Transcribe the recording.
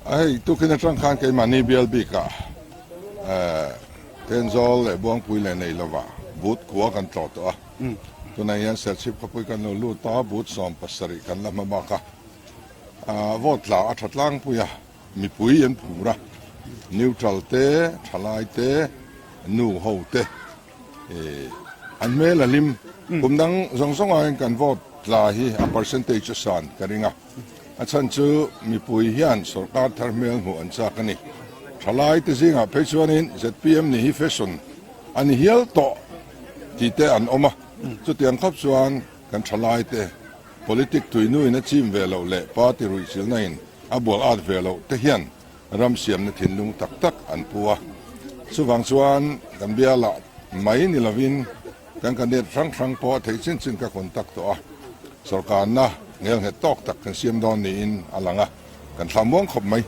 A hei tukin atang khan keimahni bial bikah Thenzawl leh Buangpui leh Neilova but khua kan tlawh tawh a. Tunah hian Serchhip khawpui kan lo lut a, but 70 kan la hma bak a. Vote tla a tha tlangpui a, mipui an phur a, neutral te, thalai te, nu ho te an hmel a hlim. Kum dang zawng zawng aiin kan vote tla hi a percentage a san ka ring a. A chhan chu mipui hian sorkar thar hmel hmuh an chak a ni. Thalai te zingah phei chuanin zpm ni hi fashion a ni hial tawh tih te an awm a. Chutiang khawp chuan kan thalai te politic tuinuin a chim ve loh leh party ruihchilhna in a bual at ve loh te hian ram siamna thinlung tak tak an pu a. Chuvang chuan kan bialah mai ni lovin Kan candidate hrang hrang pawh a theih chin chin ka contact tawh a, sorkarna ngelnghet tawk tak kan siam dawn niin a lang a, kan thla muang khawp mai.